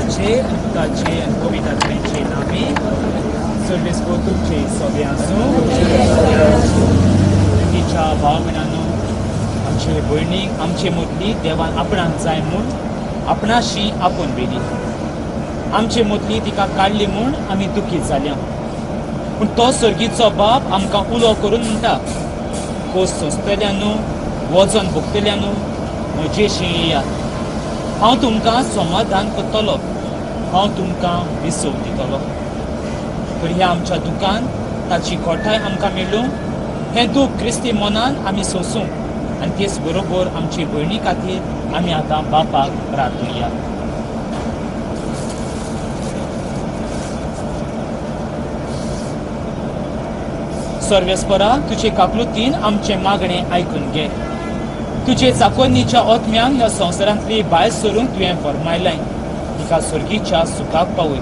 बापाचे आनी पुताचे आनी पवित्र आत्म्याचे नामे सर्वेस्पर तुमचे सगळे आसूं. तिच्या भाव भयणांनो, आमचे भयणीक आमचे मदली देवान आपणाक जाय म्हूण आपणाशी आपोवन व्हेली. आमचे मदली तिका काडली म्हूण आमी दुखीत जाल्या, पूण तो सर्गीचो बाप आमकां उलो करून म्हणटा, खोस सोंसतल्यानू, वजन भोगतल्यानू म्हजेशी येयात, हांव तुमकां समाधान करतलो, हांव तुमकां विसव दितलो. तर ह्या आमच्या दुकान ताची खोटाय आमकां मेळूं, हें दूख क्रिस्ती मनान आमी सोंसूं आनी तेच बरोबर आमचे भयणी खातीर आमी आतां बापाक प्रार्थुया. सर्वेस्परा, तुजे काकलुतीन आमचें मागणें आयकून घे. तुजे चाकोन्नीच्या ओत्म्यांक ह्या संवसारांतली भायर सरूंक तुवें फर्मायलें, तिका सर्गीच्या सुखाक पावय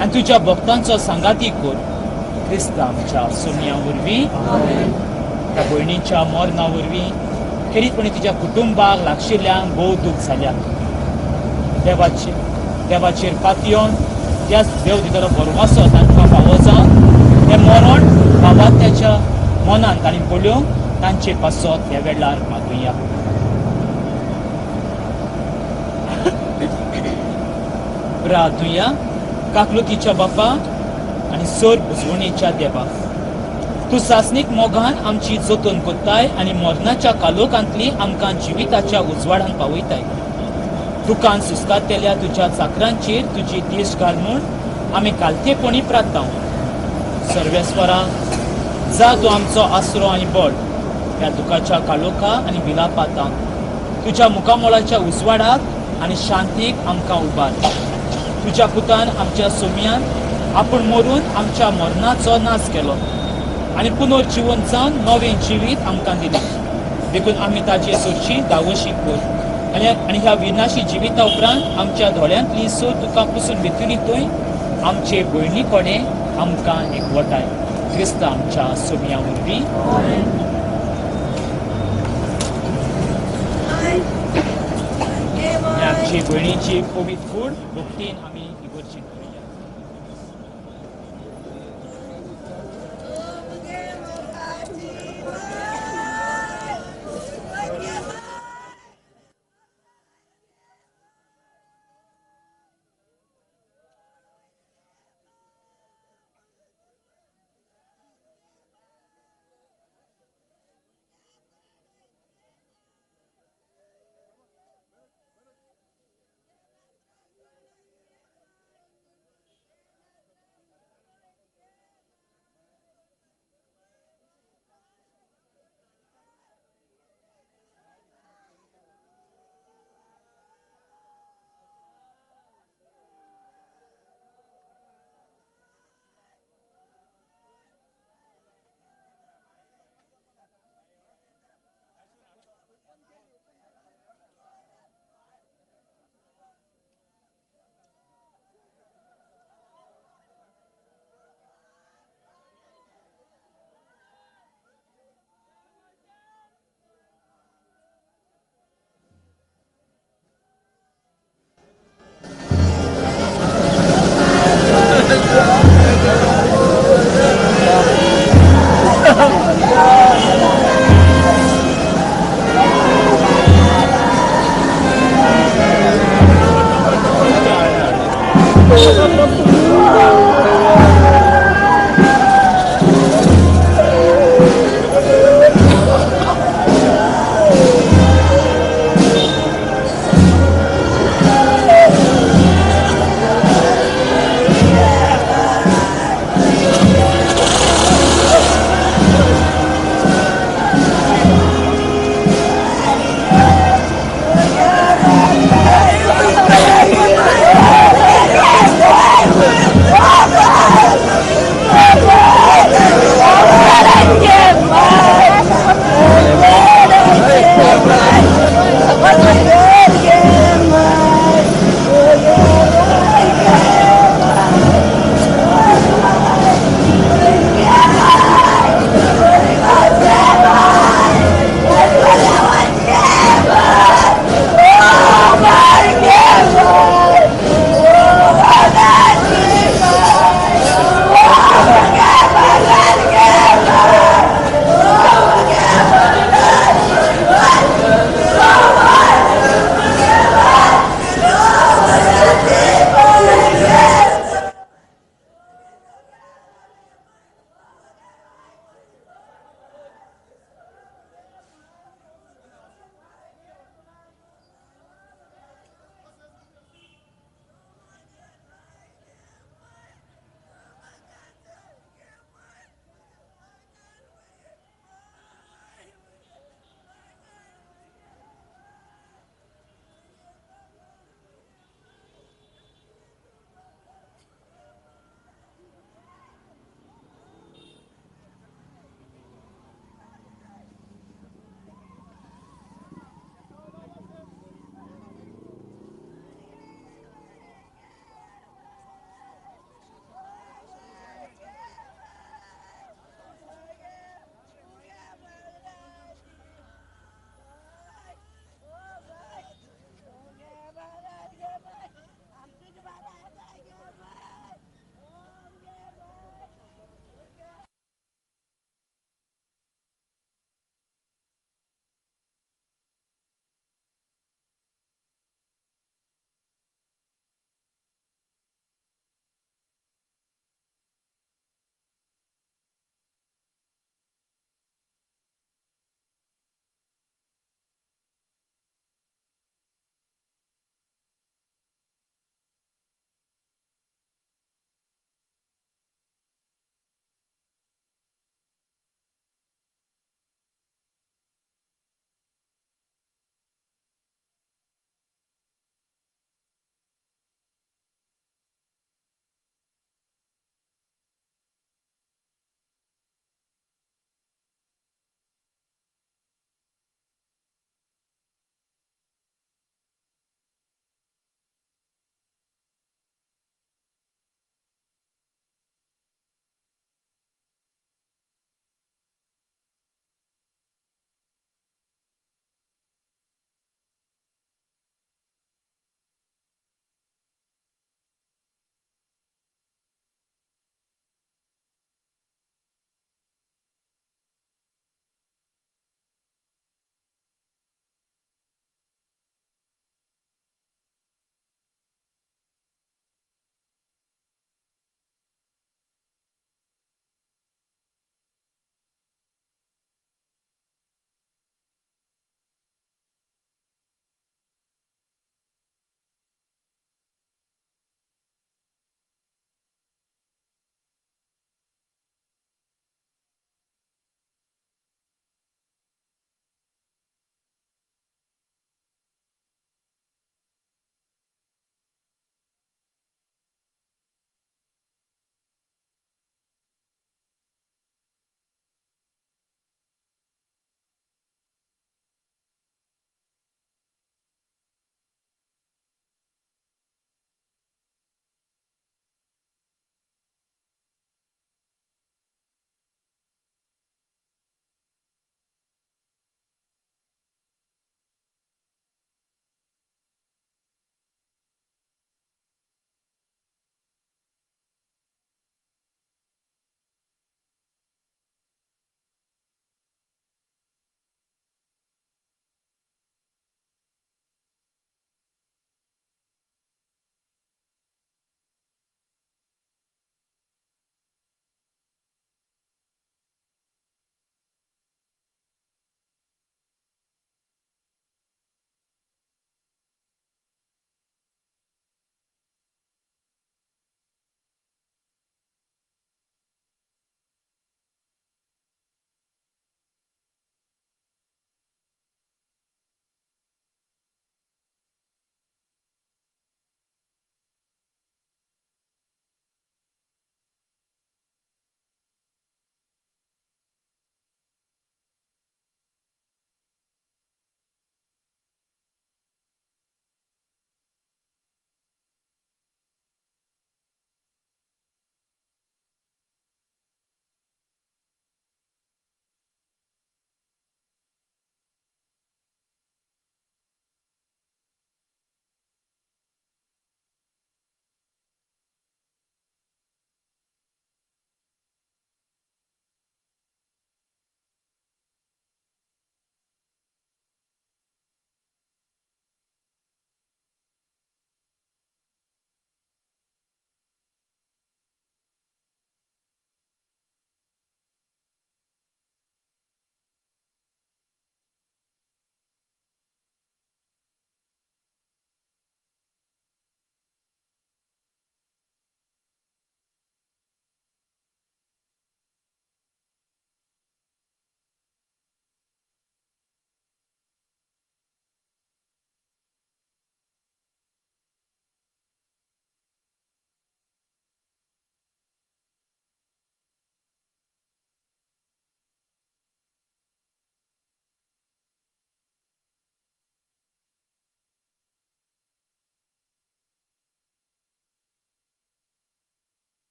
आनी तुज्या भक्तांचो सांगाती कर. क्रिस्त आमच्या सोम्या वरवीं, त्या भयणीच्या मरणा वरवीं खेरीतपणी तुज्या कुटुंबाक लागशिल्ल्यांक भोव दूख जाल्या. देवाचेर पातयेवन त्याच देव दितलो भरवंसो तांकां फावो जावन हें मरण बाबात्याच्या मनान तांणी पळोवंक तांचे पासत ह्या वेळार मागुया. प्रार्थुया. काकलुतीच्या बापा आनी सर बुजवणेच्या देवा, तूं सासणीक मोगान आमची जतन करताय आनी मरणाच्या कालोखांतली आमकां जिविताच्या उजवाडान पावयताय. दुकान सुस्कारतल्या तुज्या चाकरांचेर तुजी देश घाल म्हूण आमी कालतेपणी प्रार्थांव. सर्वेस्वरा, जा तूं आमचो आसरो आनी बळ ह्या दुखाच्या कालोखा आनी विलापातां तुज्या मुखामोळाच्या उजवाडाक आनी शांतीक आमकां उबार. तुज्या पुतान आमच्या सोम्यान आपूण मरून आमच्या मरणाचो नाश केलो आनी पुनर्जिवन जावन नवें जिवीत आमकां दिलें. देखून आमी ताचे सोदची धांवशी कर आनी ह्या विनाशी जिविता उपरांत आमच्या दोळ्यांतली सोद तुका पुसून भितरी थंय आमचे भयणी कडेन आमकां एकवटाय. क्रिस्त आमच्या सोम्या वरवीं. आमची भयणीची पवित्र कूड भक्तीन आमी इगर्जेंत करुया.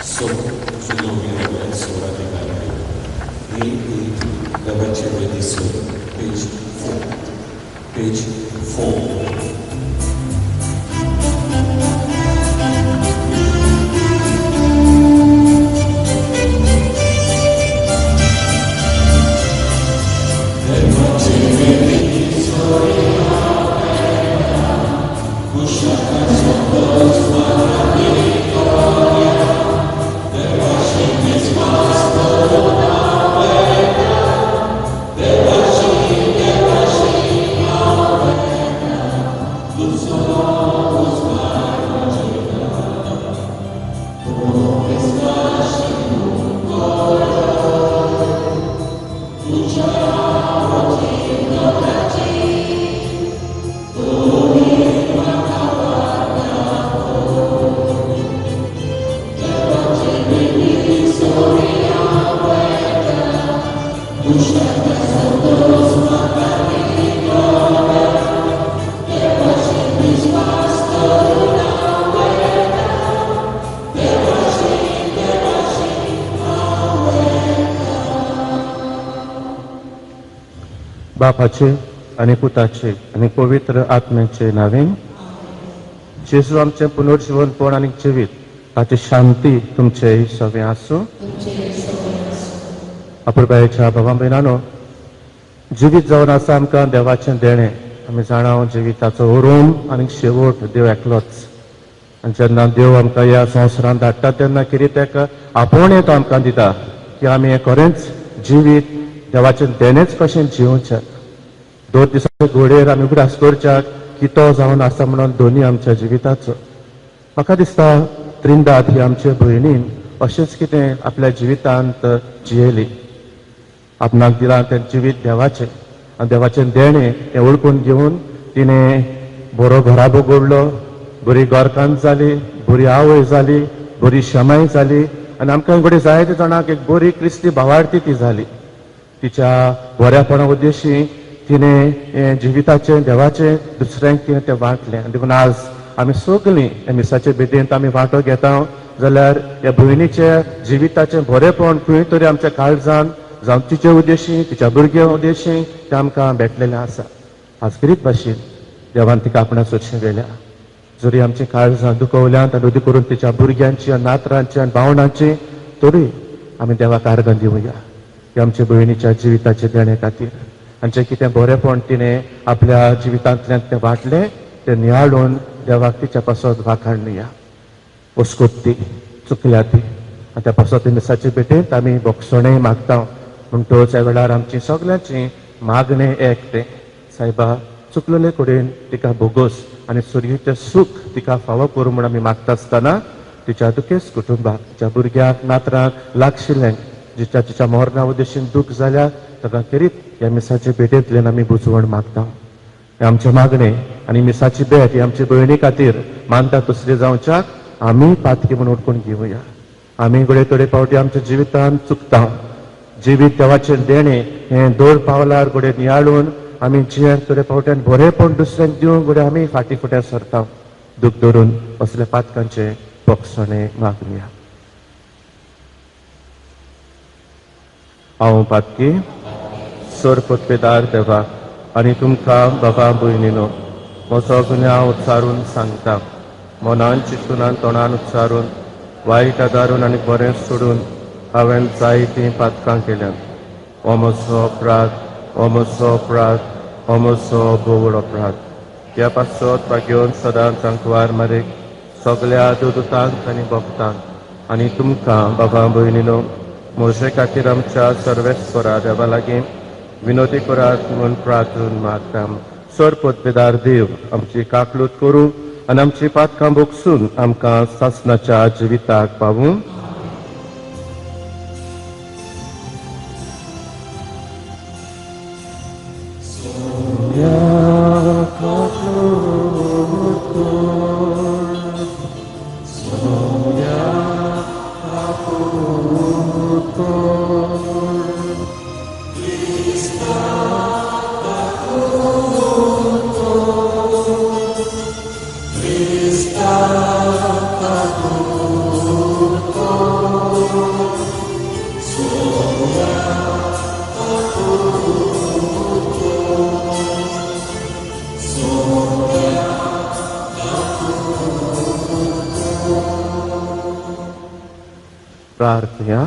So, Filomena Sora di A8, Davace Vediso, page 4. Page 4. बापाचे आनी पुताचे आनी पवित्र आत्म्याचे नावे जेजू आमचें पुनर्जीवनपण आनी जिवीत ताची शांती तुमचे सगळें आसूं. अपुरबायेच्या भावा भयणांनो, जिवीत जावन आसा आमकां देवाचें देणें. आमी जाणा जिविताचो उरूम आनी शेवट देव एकलोच. आनी जेन्ना देव आमकां ह्या संवसारांत धाडटा तेन्ना कितें ताका आपोवणें तो आमकां दिता की आमी हें खरेंच जिवीत देवाचें देणेंच कशें जिवचें. दोन दिसाचे घोडेर आमी उगडास करच्याक की तो जावन आसा म्हणून दोनी आमच्या जिविताचो. म्हाका दिसता त्रिंदाद ही आमचे भयणीन अशेंच कितें आपल्या जिवितांत जियेली. आपणाक दिलां तें जिवीत देवाचें आनी देवाचें देणें हें वळखून घेवन तिणें बरो घराबो घडलो, बरी घरकान्न जाली, बरी आवय जाली, बरी शमाय जाली आनी आमकां घडये जायते जाणांक एक बरी क्रिस्ती भावार्थी ती जाली. तिच्या बऱ्यापणा उद्देशी तिणें हें जिविताचें देवाचें दुसऱ्यांक तिणें तें वांटलें. आनी देखून आज आमी सगळीं ह्या मिसाचे बेदींत आमी वांटो घेता जाल्यार ह्या भयणीच्या जिविताचें बरेपण खंय तरी आमच्या काळजान जावं तिचे उद्देशी तिच्या भुरग्यां उद्देशी तें आमकां भेटलेलें आसा. आज करीत भाशेन देवान तिका आपणा सोदशें व्हेल्या. जरी आमची काळजां दुखवल्यांत आनी उदी करून तिच्या भुरग्यांची आनी नातरांची आनी भावणांची, तरी आमी देवाक आर्गां दिवया की आमच्या भयणीच्या जिविताचे देणे खातीर आनी जें कितें बरेंपण तिणें आपल्या जिवितांतल्यान तें वांटलें तें नियाळून देवाक तिच्या पासत वाखाणुया. वस्कोत ती चुकल्या ती आनी त्या पासत मिसाचे भेटेंत आमी बोगसणें मागता. म्हणटच ह्या वेळार आमची सगल्यांची मागणें एक तें, सायबा चुकलेले कडेन तिका भोगोस आनी सुर्येचें सूख तिका फावो करूं म्हूण आमी मागता आसतना तिच्या दुखेस्त कुटुंबाक, तिच्या भुरग्यांक, नातरांक, लागशिल्ल्यांक जिच्या तिच्या मरणा उद्देशीन दूख जाल्या ताका खेरीत ह्या मिसाचे भेटेंतल्यान आमी बुजवण मागता. हें आमचें मागणें आनी मिसाची भेट ही आमचे भयणी खातीर मानता तसली जावच्याक आमी पातकी म्हूण उडकून घेवया. आमी घडये थोडे फावटी आमच्या जिवितांत चुकता. जिवीत देवाचें देणें हें दोन पावलार घडये नियाळून आमी जियेन थोडे फावट्यान बरेंपण दुसऱ्यांक दिवंक घडये आमी फाटीं फुड्यां सरता. दूख धरून असल्या पातकांचें बोगसणें मागुया. हांव पातकी सर पोतपेदार देवा आनी तुमकां बाबा भयणीनो म्हजो गुन्यांव उच्चारून सांगता. मनान चिंतून तोंडान उच्चारून वायट आदारून आनी बरें सोडून हांवें जायतीं पातकां केल्यांत. हो म्हजो अपराध, हो म्हजो अपराध, हो म्हजो भोवड अपराध. ह्या पासत भाग्योवन सदांच आंकवार मारीक सगल्या दुदुतांक आनी भक्तांक आनी तुमकां बाबा भयणीनो म्हजे खातीर आमच्या सर्वेस्परा देवा लागीं विनोदी करात म्हूण प्रार्थून मागता. सर पोतपेदार देव आमची काकलूत करूं आनी आमची पातकां भोगसून आमकां सासणाच्या जिविताक पावूं. प्रार्थना.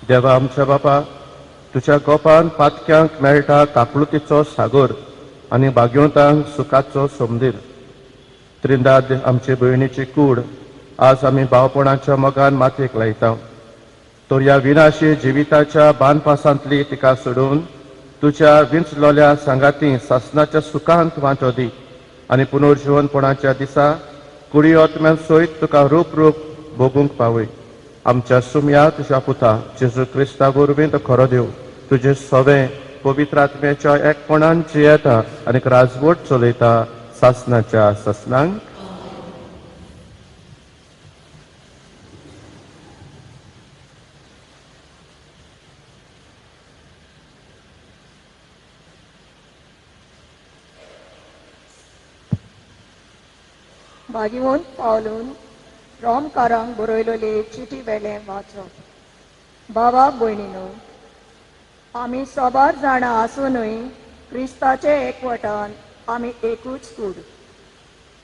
देवा आमच्या बापा, तुज्या गोपान पातक्यांक मेळटा काकळुतीचो सागर आनी भाग्यवंतांक सुखाचो सोमदीर. त्रिंदाद आमचे भयणीची कूड आज आमी भावपणाच्या मोगान मातयेक लायता. तर ह्या विनाशी जिविताच्या बांदपासांतली तिका सोडून तुज्या विंचलोल्या सांगाती सासनाच्या सुखांत वांटो दी आनी पुनर्जिवनपणाच्या दिसा कुडी आत्म्यान सयत तुका रूप रूप भोगूंक पावय. आमच्या सुम्या तुज्या पुता जेजू क्रिस्ता वरवीं तो खरो देव तुजे सवें पवित्र आत्म्याच्या एकपणान जियेता आनी राजवट चलयता सासनाच्या सासनांक. भागिवंत पावलून रोमकारांक बरयलेले चिटी वेलें वाचप. बाबा भयणीनो, आमी साबार जाणां आसुनूय क्रिस्ताचे एकवटान आमी एकूच कूड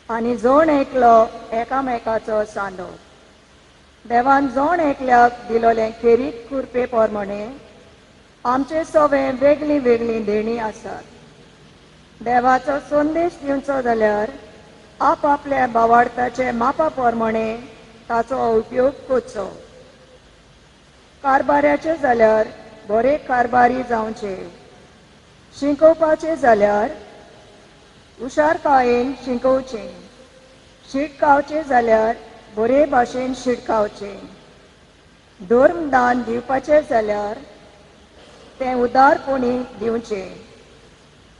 आनी जण एकलो एकामेकाचो सांदो. देवान जण एकल्याक दिलोलें खेरीत कृपे प्रमाणे आमचे सवे वेगळीं वेगळीं देणीं आसात. देवाचो संदेश दिवचो जाल्यार आपआपल्या भावार्थाचे मापा प्रमाणे ताचो उपयोग करचो. कारभाराचे जाल्यार बरे कारभारी जावचे, शिकोवपाचे जाल्यार हुशारकायेन शिकोवचें, शिटकावचें जाल्यार बरे भाशेन शिटकावचें, धर्मदान दिवपाचें जाल्यार तें उदारपणी दिवचें,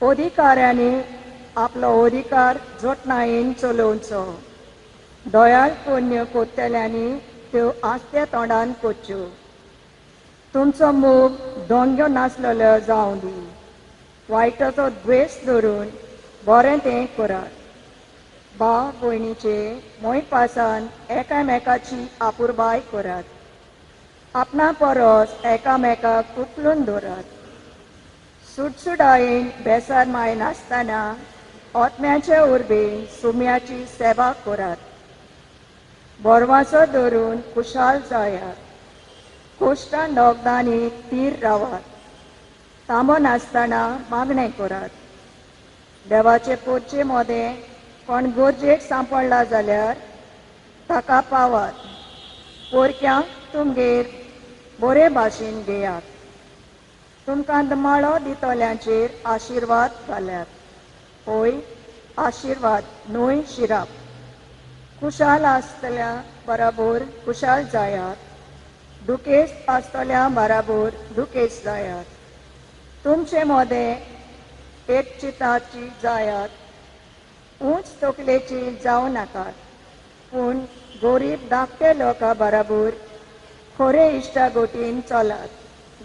अधिकाऱ्यांनी आपलो अधिकार जोटणायेन चलोवचो, दयाळ पुण्य कोत्तल्यांनी त्यो आस्त्या तोंडान करच्यो. तुमचो मोग दोंग्यो नासलेलो जावं दी, वायटाचो द्वेश धरून बरें तें करात. भाव भयणीचे मोयपासान एकामेकाची आपुरबाय करात, आपणा परस एकामेकाक उखलून दवरात. सुटसुटायेन बेसार माय नासतना आत्म्याचे उर्बेन सुम्याची सेवा करात. बोरवाचो धरून खुशाल जायात, कोश्टान नोगदांनी तीर रावात, तांबो नासतना मागणें करात. देवाचे पोरचे मोदें कोण गरजेक सांपडला जाल्यार ताका पावात. पोरक्यांक तुमगेर बरे भाशेन घेयात. तुमकां दमाळो दितल्यांचेर आशिर्वाद घाल्यात. होय आशिर्वाद न्हय शिराप. खुशाल आसतल्या बराबर खुशाल जायात, दुखेस्त आसतल्या बराबर दुखेस्त जायात. तुमचे मोदें एक चिताची जायात, उंच तकलेची जावं नाकात, पूण गोरीब धाकटे लोकां बराबर खरे इश्टागोटीन चलात.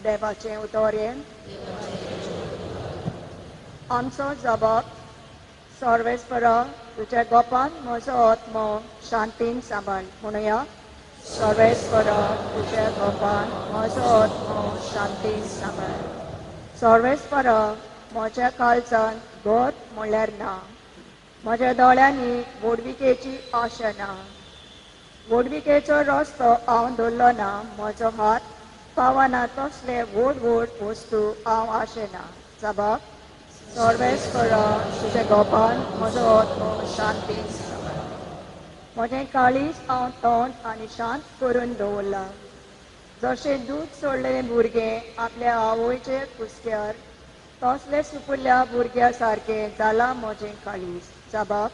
देवाचें उतर हें. आमचो जबाब सर्वेस्परा, तुज्या गोपान म्हजो आत्मो शांतीन सांबाळ. म्हणुया, सर्वेस्परा, तुज्या गोपान म्हजो आत्मो शांतीन सांबाळ. सर्वेस्परा, म्हज्या काळजान गत म्हणल्यार ना, म्हज्या दोळ्यांनी व्हडविकेची आशा ना. व्हडविकेचो रस्तो हांव धरलो ना, म्हजो हात पावना तसले व्हड व्हड वस्तू हांव आशेना. जबाब सर्वेस्परा, तुज्या गोपान म्हजो आत्मो शांतीन सांबाळ. म्हजें काळीज हांव तोंड आनी शांत करून दवरलां. जशें दूद सोडलेलें भुरगें आपल्या आवयचे कुस्क्यार, तसलें सुपुल्ल्या भुरग्या सारकें जालां म्हजें काळीज. जबाब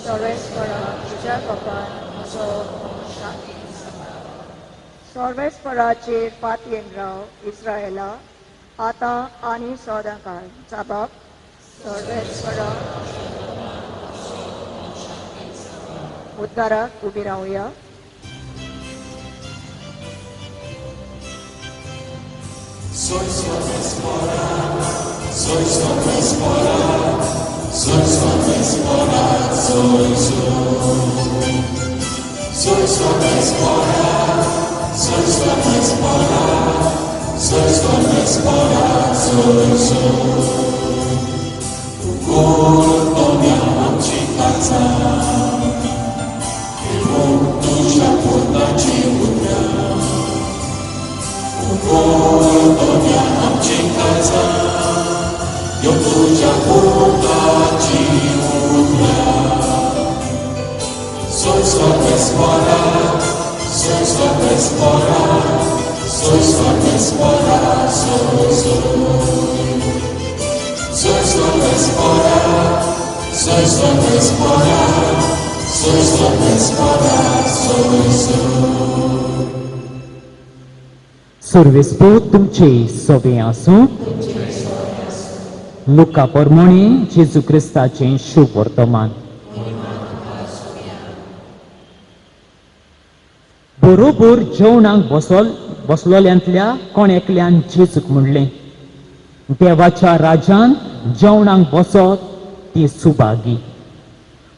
सर्वेस्परा, तुज्या गोपान म्हजो आत्मो शांतीन सांबाळ. सर्वेस्पराचेर फातयेन राव इस्रायला, आतां आनी सदां काळ. जबाब सर्वेस्परा. उद्गाराक उबी रावया. Soy Sorvespora, soy Sorvespora, soy Sorvespora, soy soy. Soy Sorvespora, soy Sorvespora, soy Sorvespora, soy soy. Ugotomia amci casa, e tuja purtaci utra. Ugotomia amci casa, eu tuja purtaci utra. Soy Sorvespora, soy Sorvespora, soy Sorvespora, soy soy. Soy Sorvespora, soy Sorvespora, soy Sorvespora, soy soy. सर्वेस्पो तुमचे सोबे आसूं. लुका परमणी जेजू क्रिस्ताचें शुभ वर्तमान. बरोबर जेवणाक बसलोल्यांतल्या कोण एकल्यान जेजूक म्हणलें, देवाच्या राजान जेवणाक बसत ती सुभागी.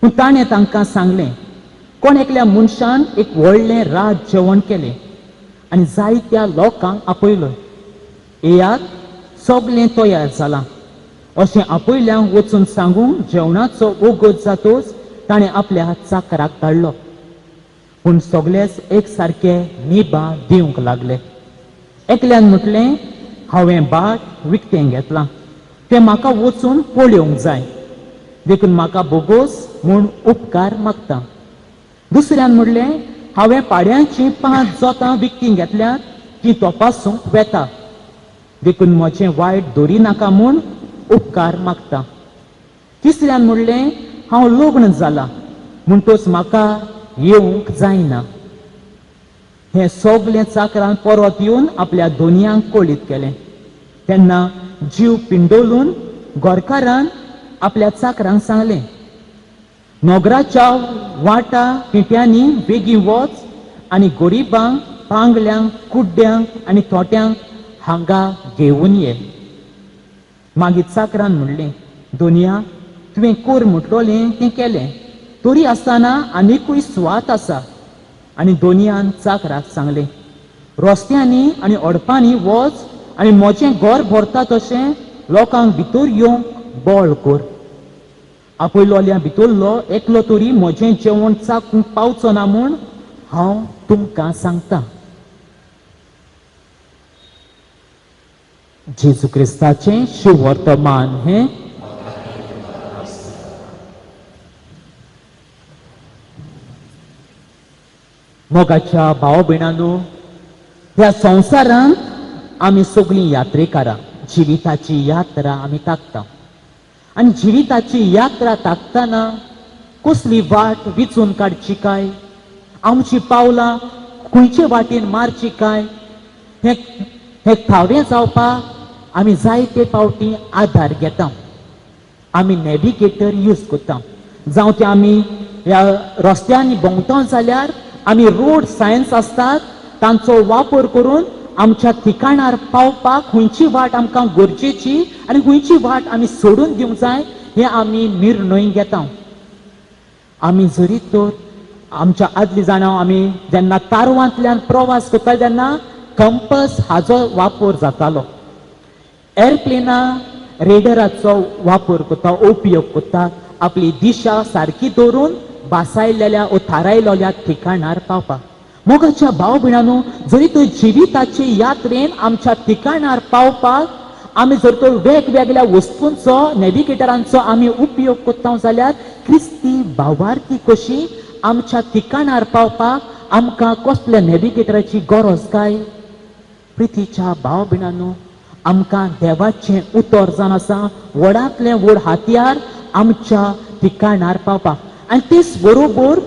पूण ताणें तांकां सांगलें, कोण एकल्या मनशान एक व्हडलें रात जेवण केलें आनी जायत्या लोकांक आपयलो. येयात, सगळें तयार जालां अशें आपयल्यांक वचून सांगूंक जेवणाचो वगत जातोच ताणें आपल्या चाकराक धाडलो. पूण सगळेच एक सारके निबां दिवंक लागले. एकल्यान म्हटलें, हांवें भाट विकतें घेतलां, तें म्हाका वचून पळोवंक जाय, देखून म्हाका बोगोस म्हूण उपकार मागता. दुसऱ्यान म्हणलें, हांवें पाड्यांचीं 5 जोतां विकतीं घेतल्यात, तीं तपासूंक वेता, देखून म्हजें वायट दवरी नाका म्हूण उपकार मागता. तिसऱ्यान म्हणलें, हांव लग्न जालां म्हणटच म्हाका येवंक जायना. हें सगळें चाकरान परत येवन आपल्या दोनयांक कळीत केलें. तेन्ना जीव पिंडोलून गोरकारान आपल्या चाकरांक सांगलें, नोगराच्या वाटा पिंट्यांनी बेगीन वच आनी गरिबांक, पांगल्यांक, कुड्ड्यांक आनी थोट्यांक हांगा घेवन ये. मागीर चाकरान म्हणलें, दोनया, तुवें कोर म्हटलोलें तें केलें, तरी आसतना आनिकूय सुवात आसा. आनी दोनयान चाकराक सांगलें, रस्त्यांनी आनी अडपांनी वच आनी म्हजें घर भरता तशें लोकांक भितर येवंक बळ कर. आपयलोल्या भितरलो एकलो तरी म्हजें जेवण चाकूंक पावचो ना म्हूण हांव तुमकां सांगता. जेजू क्रिस्ताचें शुभवर्तमान हें. मोगाच्या भाव भयणांनो, ह्या संवसारांत आमी सगळीं यात्रेकारां. जिविताची यात्रा आमी ताकता आनी जिविताची यात्रा ताकतना कसली वाट विचून काडची काय, आमची पावलां खंयचे वाटेन मारची काय हे थावें जावपाक आमी जायते पावटी आदार घेता. आमी नॅविगेटर यूज करता. जावं ते आमी ह्या रस्त्यांनी भोंवता जाल्यार आमी रोड सायन्स आसतात तांचो वापर करून आमच्या ठिकाणार पावपाक खंयची वाट आमकां गरजेची आनी खंयची वाट आमी सोडून दिवंक जाय हें आमी निर्णय घेता. आमी जरी तर आमच्या आदली जाणां आमी जेन्ना तारवांतल्यान प्रवास करताले तेन्ना कंपस हाजो वापर जातालो. एरप्लेना रेडराचो वापर करता, उपयोग करता, आपली दिशा सारकी दवरून बासायलेल्या ओ थारायलेल्या ठिकाणार पावपाक. मोगाच्या भाव भयणांनो, जरी तर जिविताचे यात्रेन आमच्या ठिकाणार पावपाक आमी जर तर वेगवेगळ्या वस्तूंचो नॅविगेटरांचो आमी उपयोग करता जाल्यार क्रिस्ती भावार्थी कशी आमच्या ठिकाणार पावपाक आमकां कसल्या नॅविगेटराची गरज काय? प्रितीच्या भाव भयणांनो, आमकां देवाचें उतर जावन आसा व्हडांतलें व्हड हातयार आमच्या ठिकाणार पावपाक. आनी तेच बरोबर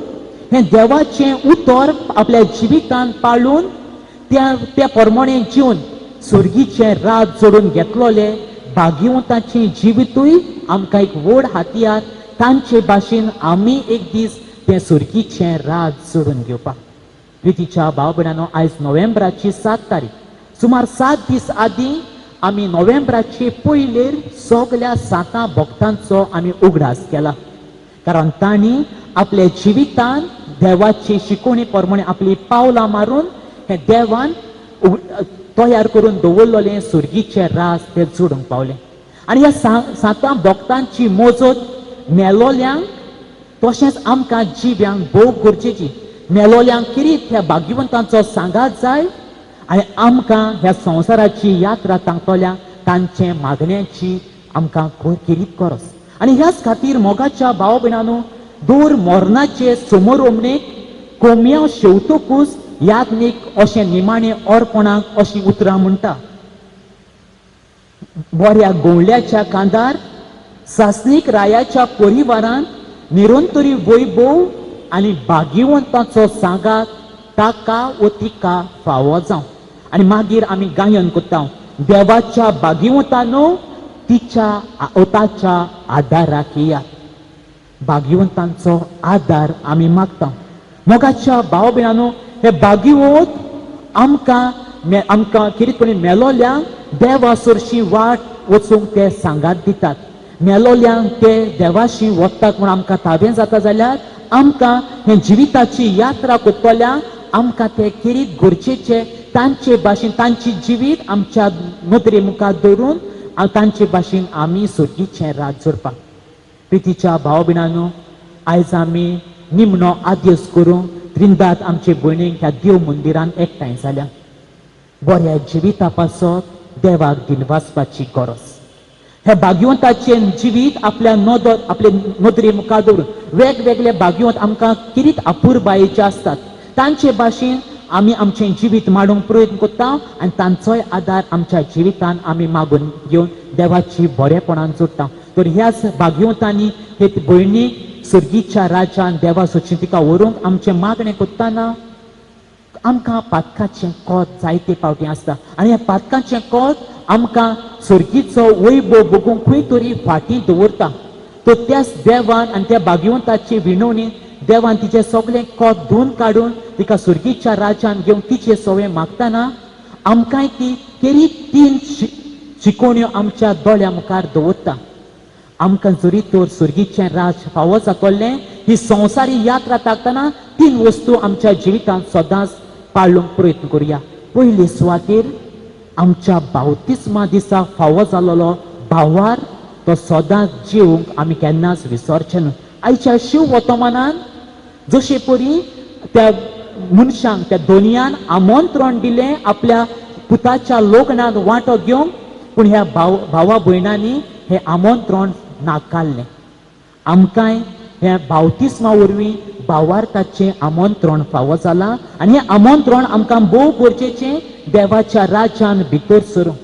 हें देवाचें उतर आपल्या जिवितान पाळून त्या त्या प्रमाणे जिवन सुर्गीचें राज जोडून घेतलोले भाग्यवंताचें जिवितूय आमकां एक व्हड हातयार. तांचे भाशेन आमी एक दीस तें सुर्गीचें राज जोडून घेवपाक. प्रितीच्या भाव भयणांनो, आयज नोव्हेंबराची 7 तारीख. सुमार 7 दीस आदीं आमी नोव्हेंबराचे पयलेर सगल्या 7 भक्तांचो आमी उगडास केला, कारण तांणी आपल्या जिवितान देवाची शिकवणी प्रमाणे आपली पावलां मारून हे देवान तयार करून दवरलेलें सुर्गीचें राज ते जोडूंक पावले. आनी ह्या 7 भक्तांची मोजत मेलोल्यांक तशेंच आमकां जिव्यांक भोव गरजेची. मेलोल्यांक किरीत ह्या भाग्यवंतांचो सांगात जाय आनी आमकां ह्या संवसाराची यात्रा तांकतल्या तांचे मागण्याची आमकां किरीत गरज. आनी ह्याच खातीर मोगाच्या भाव भयणांनो, दर मरणाचे समोर कोमयां शेवतकूच याज्ञीक अशें निमाणे अर्पणाक अशीं उतरां म्हणटा. बऱ्या गोवल्याच्या कांदार सासणीक रायाच्या परिवारान निरंतरी वैभव आनी भाग्यवंताचो सांगात ताका वो तिका फावो जावं. आनी मागीर आमी गायन करता, देवाच्या भाग्यवंतानो तिच्या ताच्या आदाराक येयात. भाग्यवंतांचो आदार आमी मागता. मोगाच्या भाव भयणांनो, हे भाग्यवंत आमकां आमकां कितें मेलोल्यांक देवा सरशी वाट वचूंक ते सांगात दितात. मेलोल्यांक ते देवाशी वतात म्हूण आमकां ताबें जाता जाल्यार आमकां हे जिविताची यात्रा करतल्यांक आमकां ते किरीत गरजेचे तांचे भाशेन तांची जिवीत आमच्या नदरे मुखार दवरून तांचे भाशेन आमी सुर्गीचें राज जोडपाक. प्रितीच्या भाव भयणांनो, आयज आमी निमणो आदेश करूंक त्रिंदाद आमचे भयणीक ह्या देव मंदिरान एकठांय जाल्या. बऱ्या जिविता पासत देवाक दिनवासपाची गरज. ह्या भाग्यवंताचें जिवीत आपल्या नदर आपले नदरे मुखार दवरून वेगवेगळे भाग्यवंत आमकां किरीत अपुरबायेचे आसतात तांचे भाशेन आमी आमचें जिवीत मांडूंक प्रयत्न करता आनी तांचोय आदार आमच्या जिवितान आमी मागून घेवन देवाची बरेपणान जोडटा. तर ह्याच भाग्यवंतांनी हे भयणीक सुर्गीच्या राज्यान देवा सोची तिका व्हरूंक आमचें मागणें करतना आमकां पातकाचें कोत जायते फावटी आसता आनी ह्या पातकाचें कोत आमकां सुर्गीचो वैभव बगूंक खंय तरी फाटीं दवरता. तर त्याच देवान आनी त्या भाग्यवंताची विनवणी देवान तिचें सगळें कोत धुवन काडून तिका सुर्गीच्या राज्यान घेवन तिचे सवय मागतना आमकांय ती केरी 3 शिकोवण्यो आमच्या दोळ्या मुखार दवरता. आमकां जरी तर सुर्गीचें राज फावो जातलें ही संवसारी यात्रा ताकतना 3 वस्तू आमच्या जिवितांत सदांच पाळूंक प्रयत्न करुया. पयले सुवातेर आमच्या बावतिस्मा दिसा फावो जालोलो भावार तो सदांच जिवंक आमी केन्नाच विसरचे न्हय. आयच्या शिव वर्तमानान जशे परी त्या मनशांक त्या दोनयान आमंत्रण दिलें आपल्या पुताच्या लग्नांत वांटो घेवंक, पूण ह्या भावा भयणांनी हें आमंत्रण नाकारलें. आमकांय हें बावतिस्मा वरवीं भावार्थाचें आमंत्रण फावो जालां आनी हें आमंत्रण आमकां भोव गरजेचें देवाच्या राज्यान भितर सरूंक.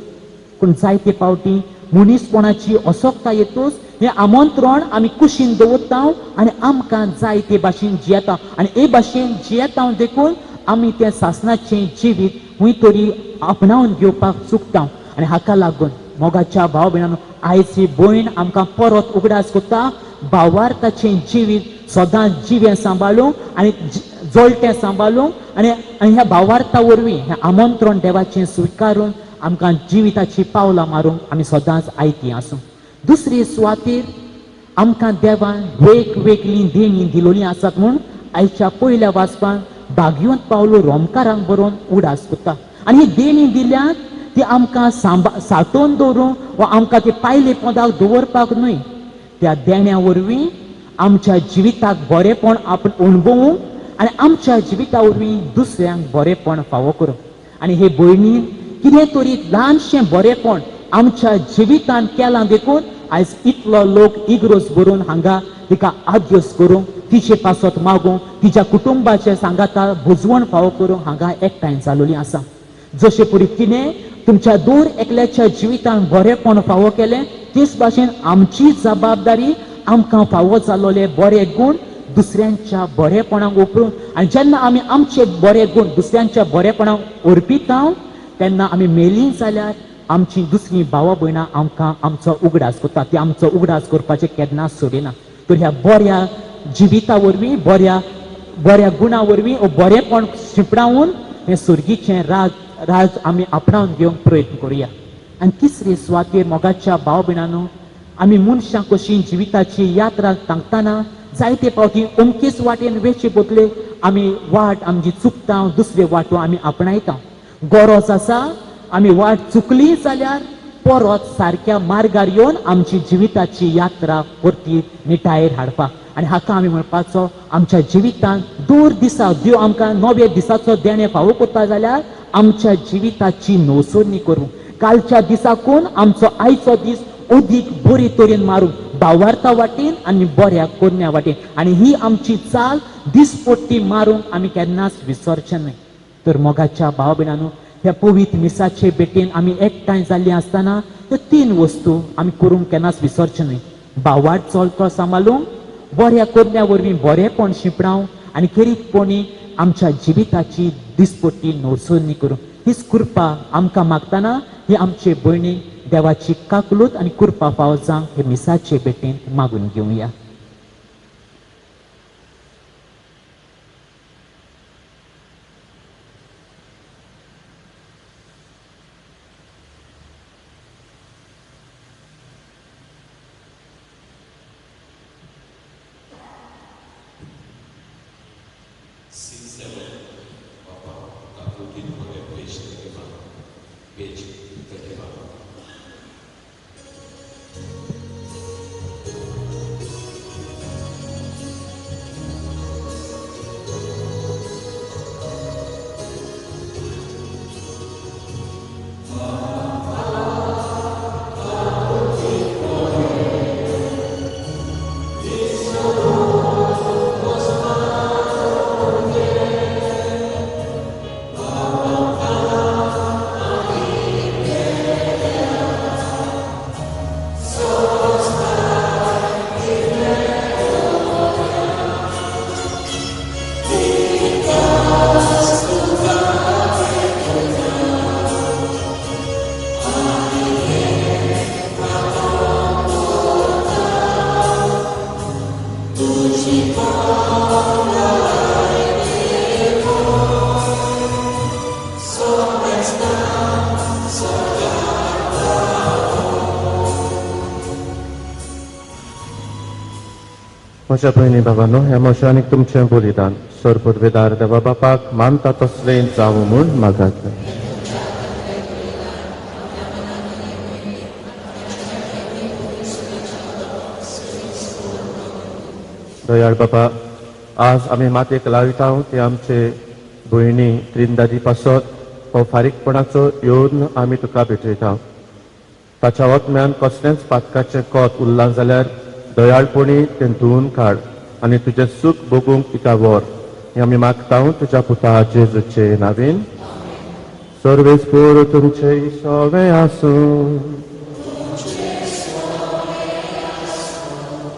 पूण जायते फावटी मनीसपणाची असक्ता येतूच हें आमंत्रण आमी कुशीन दवरता आनी आमकां जाय ते भाशेन जियेता आनी हे भाशेन जियेता देखून आमी तें सासणाचें जिवीत खंय तरी आपणावन घेवपाक चुकता. आनी हाका लागून मोगाच्या भाव भयणांनो आयज ही भयण आमकां परत उगडास करता भावार्थाचें जिवीत सदांच जिवें सांबाळूंक आनी जळटें सांबाळूंक आनी ह्या भावार्था वरवीं हें आमंत्रण देवाचें स्विकारून आमकां जिविताची पावलां मारूंक आमी सदांच आयती आसूं. दुसरी सुवातेर आमकां देवान वेगवेगळीं देणीं दिलोलीं आसात म्हूण आयच्या पयल्या वाचपान भाग्यवंत पावलो रोमकारांक बरोवन उगडास करता. आनी ही देणीं दिल्यात ती आमकां सांठोवन दवरूंक वा आमकां ती पायले पोंदाक दवरपाक न्हय, त्या देण्या वरवीं आमच्या जिविताक बरेपण आपण अणभवूंक आनी आमच्या जिविता वरवीं दुसऱ्यांक बरेपण फावो करूंक. आनी हे भयणीन कितें तरी ल्हानशें बरेपण आमच्या जिवितान केलां देखून आयज इतलो लोक इग्रोज भरून हांगा तिका आद्योस करूंक, तिचे पासत मागूंक, तिच्या कुटुंबाचे सांगाता बुजवण फावो करूंक हांगा एकठांय जालोली आसा. जशें परी तिणें तुमच्या दर एकल्याच्या जिवितान बरेपण फावो केलें तेच भाशेन आमची जबाबदारी आमकां फावो जालोले बरे गूण दुसऱ्यांच्या बरेपणाक वापरून आनी जेन्ना आमी आमचे बरे गूण दुसऱ्यांच्या बरेपणाक अर्पिता तेन्ना आमी मेली जाल्यार आमची दुसरी भावा भयणां आमकां आमचो उगडास करता, ती आमचो उगडास करपाचें केन्नाच सोडिना. तर ह्या बऱ्या जिविता वरवीं बऱ्या बऱ्या गुणा वरवीं बरेपण शिंपडावन हें सुर्गीचें राज आमी आपणावन घेवंक प्रयत्न करुया. आनी तिसरी सुवातेर मोगाच्या भाव भयणांनो आमी मनशां कशी जिविताची यात्रा तांकतना जायते फावटी अमकेच वाटेन वेचे बदले आमी वाट आमची चुकता, दुसरे वाटो आमी आपणायता. गरज आसा आमी वाट चुकली जाल्यार परत सारक्या मार्गार येवन आमची जिविताची यात्रा परती निटायेर हाडपाक. आनी हाका आमी म्हणपाचो आमच्या जिवितांत दर दिसा देव आमकां नव्या दिसाचो देणें फावो करता जाल्यार आमच्या जिविताची नवसरणी करूं, कालच्या दिसाकून आमचो आयचो दीस अदीक बरे तरेन मारूं, भावार्था वाटेन आनी बऱ्या कोरण्या वाटेन. आनी ही आमची चाल दिसपट्टी मारूंक आमी केन्नाच विसरचें न्हय. तर मोगाच्या भाव भयणांनो ह्या पवित्र मिसाचे भेटेन आमी एकठांय जाल्लीं आसतना त्यो तीन वस्तू आमी करूंक केन्नाच विसरचें न्हय. भावार्थ चलतो सांबाळूंक, बऱ्या कोरण्या वरवीं बरेपण शिंपडावंक आनी खेरीतपणी आमच्या जिविताची दिसपट्टी नवसरणी करूंक. हीच कृपा आमकां मागतना ही आमचे भयणीक देवाची काकलूत आनी कृपा फावो जावंक हे मिसाचे भेटेन मागून घेवया. म्हज्या भयणी बाबांनो, ह्या म्हज्या आनीक तुमचें बलिदान सर पदवेदार देवा बापाक मानता तसलें जावं म्हूण मागात. दयाळ बाबा, आज आमी मातयेक लायता ते आमचे भयणी त्रिंदादी पासत हो फारीकपणाचो येवन आमी तुका भेटयता. ताच्या वतम्यान कसलेंच पातकाचें कोत उरलां जाल्यार दयाळपणी तें धुवन काड आनी तुजें सूख भोगूंक तिका व्हर. हें आमी मागता तुज्या पुता जेजूचे नांवेन. सर्वेस्पोर तुमचे सवे आसूं.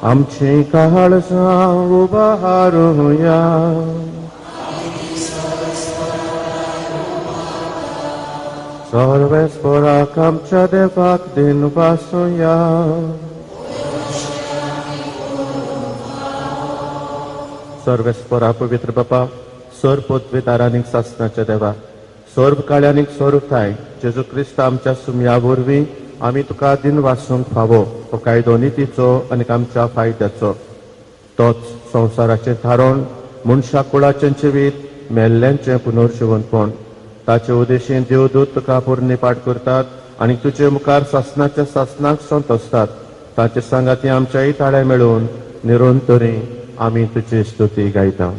आमचें काळजां उबारुया. सर्वेस्पोराक आमच्या देवाक दिन वासुया. सर्वेस्पोरा पवित्र बापा, सर्व पदवेदार आनीक सासणाच्या देवा, सर्व काळ्यानीक सर्व ठांय जेजू क्रिस्त आमच्या सुमया वरवीं आमी तुका दिन वासूंक फावो हो कायदो नितीचो आनी आमच्या फायद्याचो. तोच संवसाराचें थारोवन मनशा कुळाचें जिवीत मेल्ल्यांचें पुनर्जिवनपण. ताचे उद्देशीन देवदूत तुका पुर्णीपाठ करतात आनी तुजे मुखार सासणाच्या सासणाक संतोसतात. ताचे सांगाती आमच्याय ताळे मेळून निरंतरी आमी तुजी स्तुती गायता.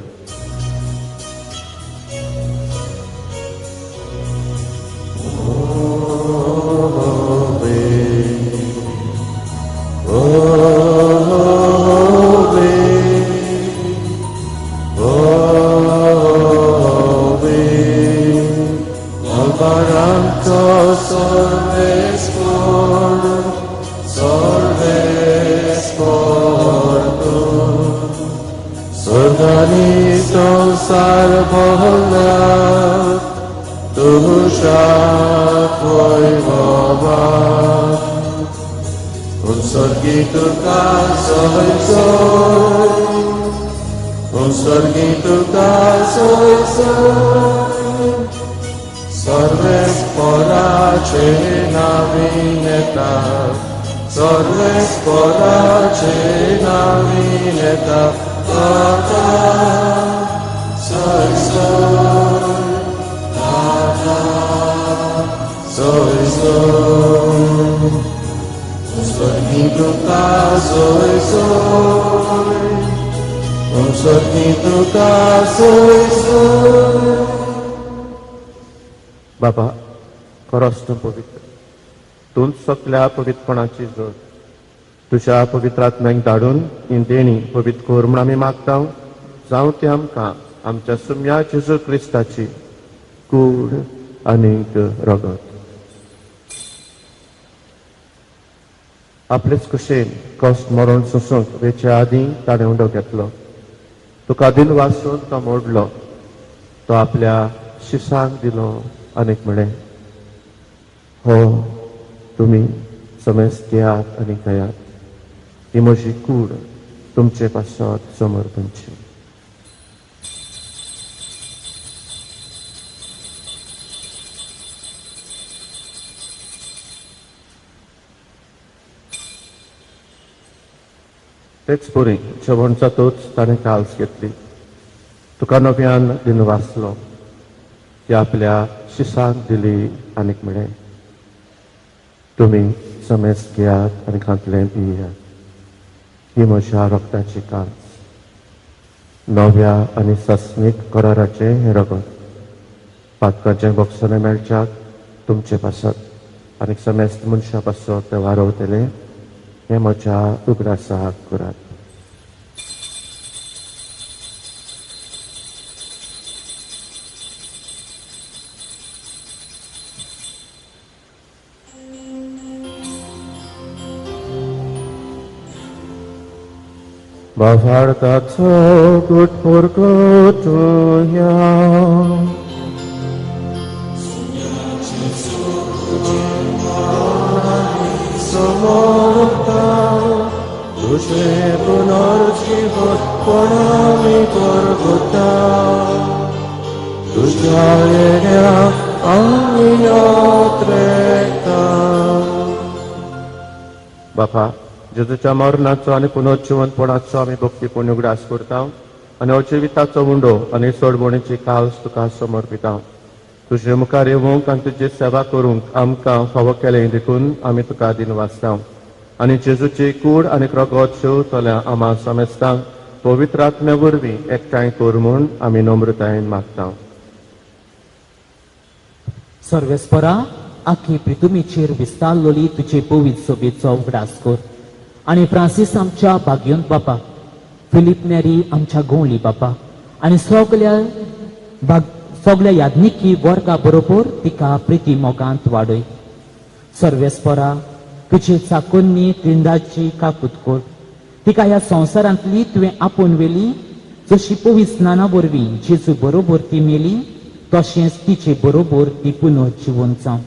बाबा, खरोच तूं पवित्र, तूंच सगल्या पवित्रपणाची जोड. तुज्या पवित्र आत्म्याक धाडून ही देणी पवित्र कर म्हूण आमी मागता. जावं ती आमकां आमच्या सुम्या जेजू क्रिस्ताची कूड आनीक रगत. आपलेच कुशेन कश्ट मरण सोसूंक वेचे आदीं ताणें उंडो घेतलो. तुका दिन वासून तो मोडलो. तो आपल्या शिसांक दिलो आनीक म्हळें, हो तुमी समेस्त घेयात आनी खायात, ही म्हजी कूड तुमचे पासत समर्पणची. तेच परी जेवण जातूच ताणें काल्स घेतली. तुका नव्यान दिन वाचलो. ती आपल्या शिसांक दिली आनीक म्हळें, तुमी समेस्त घेयात आनी खातलें पियात, ही म्हज्या रगताची कांस, नव्या आनी सासणीक कराराचें हें रगत. पातकाचें बोगसणें मेळच्याक तुमचे पासत आनी समेस्त मनशां पासत तें वारवतलें, हें म्हज्या उगडासाक करात. बाभारताचो गुटपुरगुटुया. समोरता तुझे पुनर्जीवनपणामी करगुता. तुझ्या येण्या आमी यात्रेता. बापा, जेजूच्या मरणाचो आनी पुनर्जिवनपणाचो आमी भक्तीपूर्ण उगडास करता आनी हो जिविताचो उंडो आनी सोडवणीची काल्स तुका समर्पिता. तुजे मुखार येवंक आनी तुजी सेवा करूंक आमकां फावो केलें देखून आमी तुका दिन वाचता. आनी जेजूची कूड आनी रगत शेवतल्या आमा समेस्तांक पवित्र आत्म्या वरवीं एकठांय कर म्हूण आमी नम्रतायेन मागता. सर्वेस्परा, आखी पृथुमीचेर विस्तारलोली तुजे पवित्र सोबेचो उगडास कर आनी फ्रांसीस आमच्या भाग्यवंत बापा, फिलीप नेरी आमच्या गोंवली बापा आनी सगल्या सगल्या याज्ञिकी वर्गा बरोबर तिका प्रिती मोगांत वाडय. सर्वेस्परा तुजे चाकोन्नी त्रिंदाची काकूत कर. तिका ह्या संवसारांतली तुवें आपोवन व्हेली, जशी पवित्र स्नाना वरवीं जेजू बरोबर ती मेली तशेंच तिचे बरोबर ती पुनर्जिवन जावं.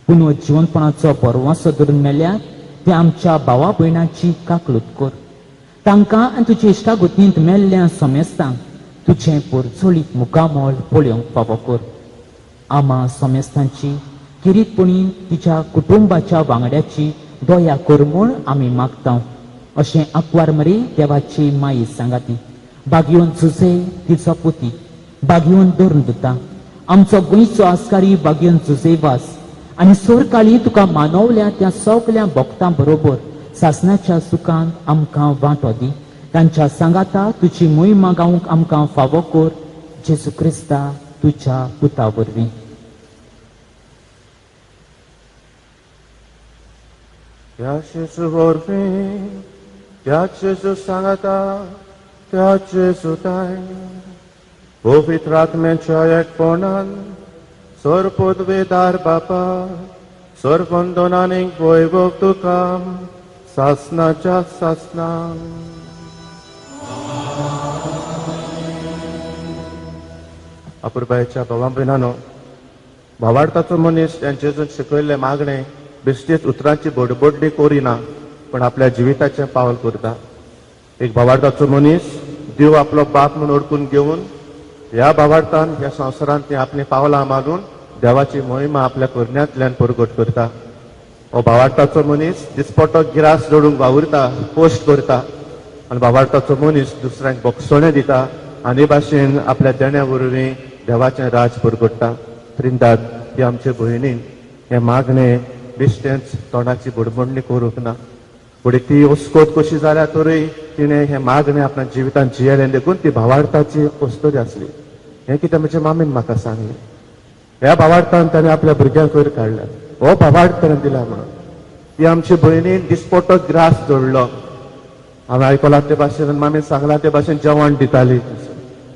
पुनर्जिवनपणाचो बरवासो धरून मेल्यात ते आमच्या भावा भयणाची काकलूत कर. तांकां आनी तुजे इश्टागतींत मेल्ल्या समेस्तांक तुजें पोरजोळीत मुखामळ पळोवंक फावो कर. आमा समेस्तांची किरीतपणी तिच्या कुटुंबाच्या वांगड्याची दया कर म्हूण आमी मागता. अशें आंकवार मरे देवाची माई सांगाती बागयोन जुजे तिचो पुती बागयोन धरून दिता आमचो गोंयचो आस्कारी बागयोन जुजे वास आनी सोरकाळी तुका मानवल्या त्या सगल्या भक्तां बरोबर सासणाच्या सुखान आमकां वांटो दी. तांच्या सांगाता तुजी मोहिमा गावंक आमकां फावो कर. जेजू क्रिस्ता तुज्या पुता वरवीं. ह्या जेजू वरवीं, त्या जेजू सांगाता, त्या जेजू ताय पवित्र आत्म्याच्या एकपणान सर पदवेदार बापा सर वंदनानीक वैभव तुका सासनाच्या सासना. अपुरबायेच्या भावा भयणांनो, भावार्थाचो मनीस जेजून शिकयल्लें मागणें बेश्टीच उतरांची बडबडणी करिना पण आपल्या जिविताचें पावल करता. एक भावार्थाचो मनीस देव आपलो बाप म्हूण ओळखून घेवन ह्या भावार्थान ह्या संवसारांत ती आपलीं पावलां मारून देवाची मोहिमा आपल्या करण्यांतल्यान परगट करता. हो भावार्थाचो मनीस दिसपटो गिरास जोडूंक वावुरता, पोस्ट करता आनी भावार्थाचो मनीस दुसऱ्यांक बक्षणें दिता आनी भाशेन आपल्या देण्या वरवीं देवाचें राज परगट्टा. त्रिंदाद ही आमचे भयणीन हें मागणें बेश्टेंच तोंडाची बडबडणी करूंक ना, फुडें ती ओस्कोत कशी जाल्या तरूय तिणें हें मागणें आपल्या जिवितांत जियेलें देखून ती भावार्थाची अस्तुरी आसली. हें कितें म्हजे मामीन म्हाका सांगलें. ह्या भावार्थान ताणें आपल्या भुरग्यांक वयर काडल्या, हो भावार्थ ताणें दिला म्हणून. ती आमचे भयणीन दिसपटो ग्रास जोडलो. हांवें आयकलां ते भाशेन, मामीन सांगलां ते भाशेन जेवण दिताली.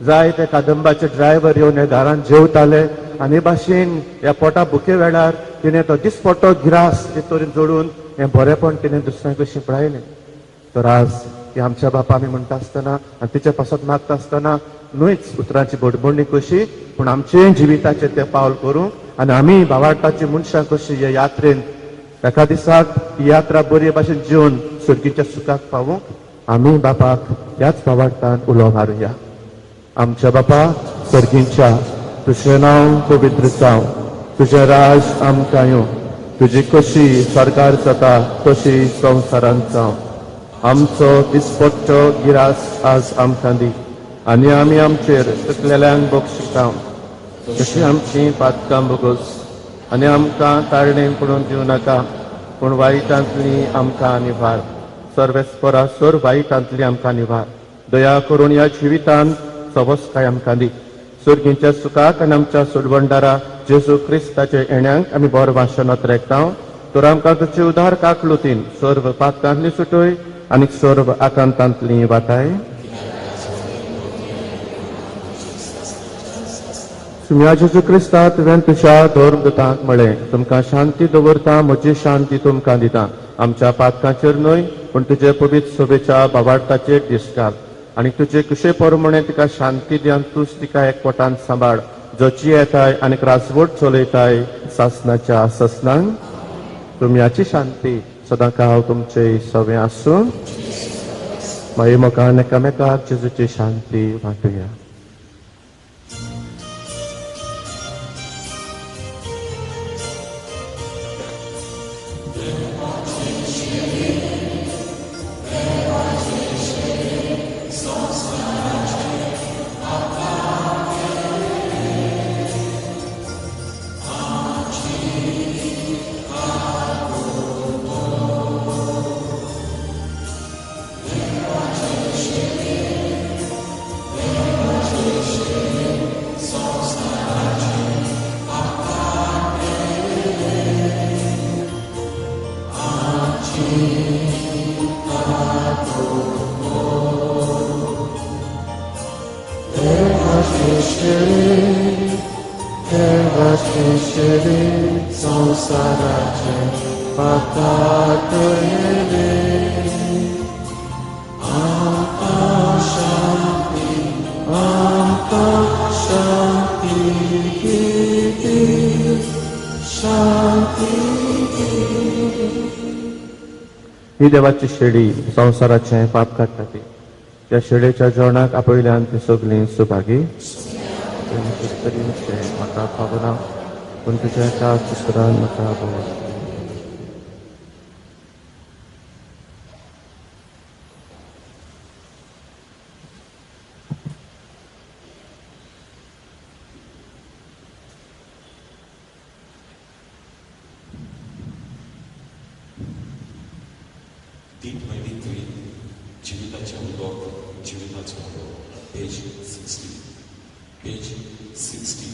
जाय ते कादंबाचे ड्रायव्हर येवन ह्या दारान जेवताले आनी भाशेन ह्या पोटा भुके वेळार तिणें तो दिसपटो ग्रास ते तरेन जोडून हें बरेपण तिणें दुसऱ्यांक शिंपडायलें. तर आज ती आमच्या बापा आमी म्हणटा आसतना आनी तिचे पासत मागता आसतना न्हयच उतरांची बडबडणी कशी पूण आमचें जिविताचें तें पावल करूंक आनी आमी भावार्थाची मनशां कशी हे यात्रेन एका दिसाक ही यात्रा बरे भाशेन जिवन सर्गीच्या सुखाक पावूंक आमी बापाक ह्याच भावार्थान उलो मारुया. आमच्या बापा सर्गींच्या, तुजें नांव पवित्र जावं, तुजें राज आमकां येवं, तुजी कशी सरकार जाता तशी संवसारांत जावं. आमचो दिसपट्टो गिरास आज आमकां दी आनी आमी आमचेर चुकलेल्यांक बक्षिता तशी आमची पातकां भोगोस आनी आमकां ताळणें पडून दिवं नाका पूण वायटांतली आमकां निवार. सर्वेस्परा सर वायटांतली आमकां निवार. दया करून ह्या जिवितांत सवस्काय आमकां दी. सर्गींच्या सुखाक आनी आमच्या सोडवणदारा जेजू क्रिस्ताच्या येण्यांक आमी बरो वाशनात रेखता. तर आमकां तुजे उदार काकलुतीन सर्व पातकांतली सुटय आनी सर्व आकांतांतली वाटाय. सुम्या जेजू क्रिस्ता, तुवें तुज्या धर्मदूतांक म्हळें, तुमकां शांती दवरता, म्हजी शांती तुमकां दिता. आमच्या पातकांचेर न्हय पूण तुजे पवित्र सोबेच्या भावार्थाचेर दीस घाल आनी तुजे कुशे प्रमाणे तिका शांती दी आनी तूच तिका एकवटान सांबाळ, जो जियेताय आनी राजवट चलयताय सासनाच्या सासनांक. तुमची शांती सदांकाळ तुमचे सवे आसूं. मागीर मोगान एकामेकाक जेजूची शांती वांटुया. शेळी संवसाराचे पाताटयले. आमकां शांती, आमकां शांती दी, शांती दी. ही देवाची शेळी संवसाराचें पाप काडटा ती. त्या शेळेच्या जेवणाक आपयल्यान ती सगळीं सुभागी. म्हाका फावना, पूण तुज्या एका दुसऱ्यान म्हाका भोव. D23, जिविताचें उदक, जिविताचो उदक, पेज 60, पेज 60.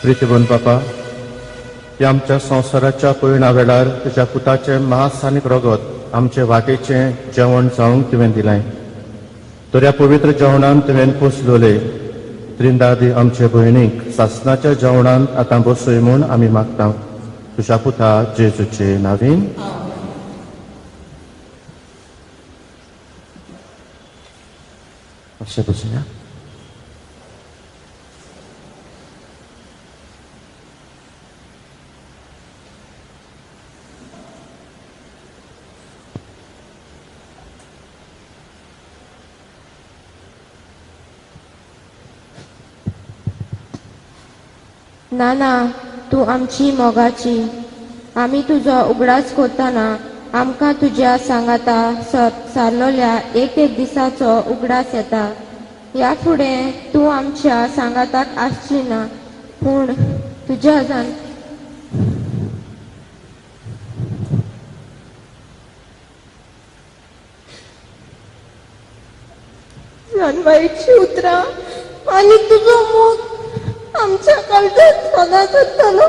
प्रितीबन बापा, ह्या आमच्या संवसाराच्या पयणा वेळार तुज्या पुताचें मांस आनी रगत आमचे वाटेचें जेवण जावंक तुवें दिलें. तर ह्या पवित्र जेवणान तुवें पोसलोले त्रिंदादी आमचे भयणीक सासनाच्या जेवणांत आतां बसय म्हूण आमी मागता. तुज्या पुता जेजूचे नावीन. अशें बसया. नाना, तूं आमची मोगाची, आमी तुजो उगडास करतना आमकां तुज्या सांगाता सारलोल्या एक एक दिसाचो उगडास येता. ह्या फुडें तूं आमच्या सांगाताक आसची ना, पूण तुज्या जाण जानबाईची उतरां आनी तुजो मोग आमच्या काळजांत सदांच उरतलो.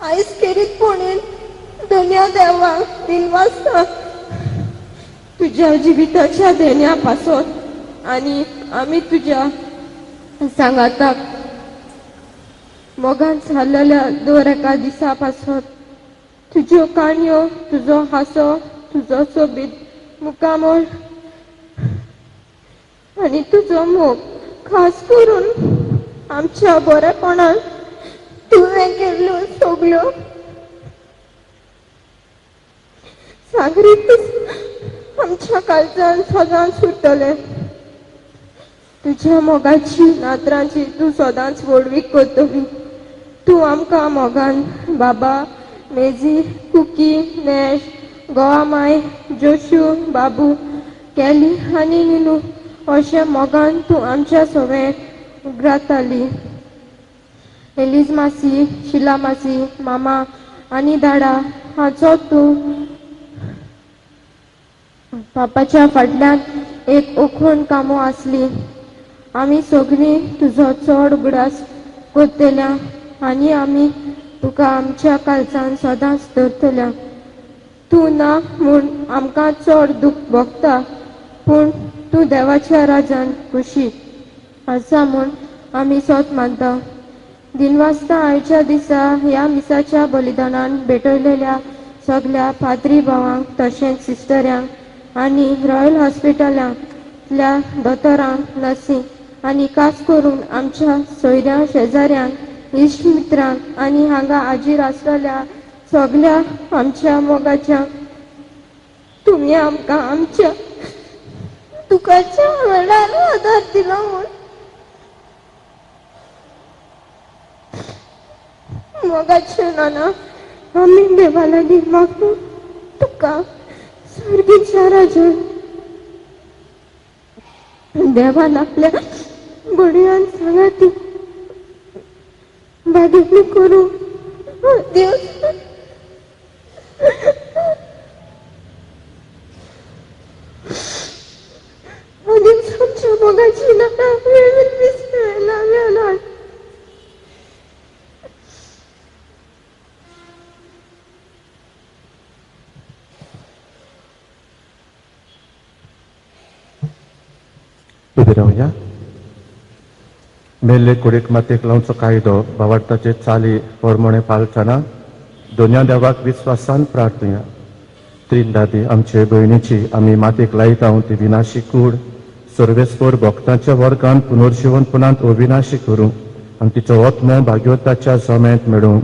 आयज खेरीतपणेन धन्या देवाक दिनवासता तुज्या जिविताच्या देण्या पासत आनी आमी तुज्या सांगाताक मोगान सारलेल्या दर एका दिसा पासत. तुज्यो काणयो, तुजो हांसो, तुजो सोबीत मुखामळ आनी तुजो मोग, खास करून आमच्या बरेपणान तुवें केल्ल्यो सगल्यो सागरीत आमच्या काळजान सदांच उरतलें. तुज्या मोगाची नातरांची तूं सदांच व्हडवीक करतली. तूं आमकां मोगान बाबा, मेजी, कुकी, नॅश, गोवामाय, जोशू, बाबू, केली आनी निनू अशें मोगान तूं आमच्या सवें उगडाताली. एलीज मासी, शिला मासी, मामा आनी दाडा हाचो तूं पापाच्या फाटल्यान एक ओखण कामो आसली. आमी सगळीं तुजो चड उगडास करतल्या आनी आमी तुका आमच्या काळजान सदांच धरतल्या. तूं ना म्हूण आमकां चड दूख भोगता, पूण तूं देवाच्या राजान खुशी आसा म्हूण आमी सोत मानता. दिनवासता आयच्या दिसा ह्या मिसाच्या बलिदानान भेटयलेल्या सगल्या पाद्री भावांक तशेंच सिस्टऱ्यांक आनी रॉयल हॉस्पिटलांतल्या दोतोरांक, नर्सींक आनी खास करून आमच्या सोयऱ्या शेजाऱ्यांक, इश्ट मित्रांक आनी हांगा हाजीर आसलेल्या सगल्या आमच्या मोगाच्या. तुमी आमकां आमच्या दुखाच्या वेळार आदार दिलो म्हूण मोगाचे नाना आमी देवा लागीं मागता तुका सर्गीच्या राजान देवान आपल्या बडयान सांगाती बागेतली करूं देव. आमच्या मोगाची नाना वेळार उबे रावया. मेल्ले कुडीक मातयेक लावचो कायदो भावार्थाचे चाली पोरमोणे पालतना दोनया देवाक विस्वासान प्रार्थुया. त्रिंदादी आमचे भयणीची आमी मातयेक लायता ती विनाशी कूड सर्वेस्पर भक्तांच्या वर्गान पुनर्जिवनपणांत अविनाशी करूं आनी तिचो आत्मो भाग्योताच्या जमेंत मेळूं.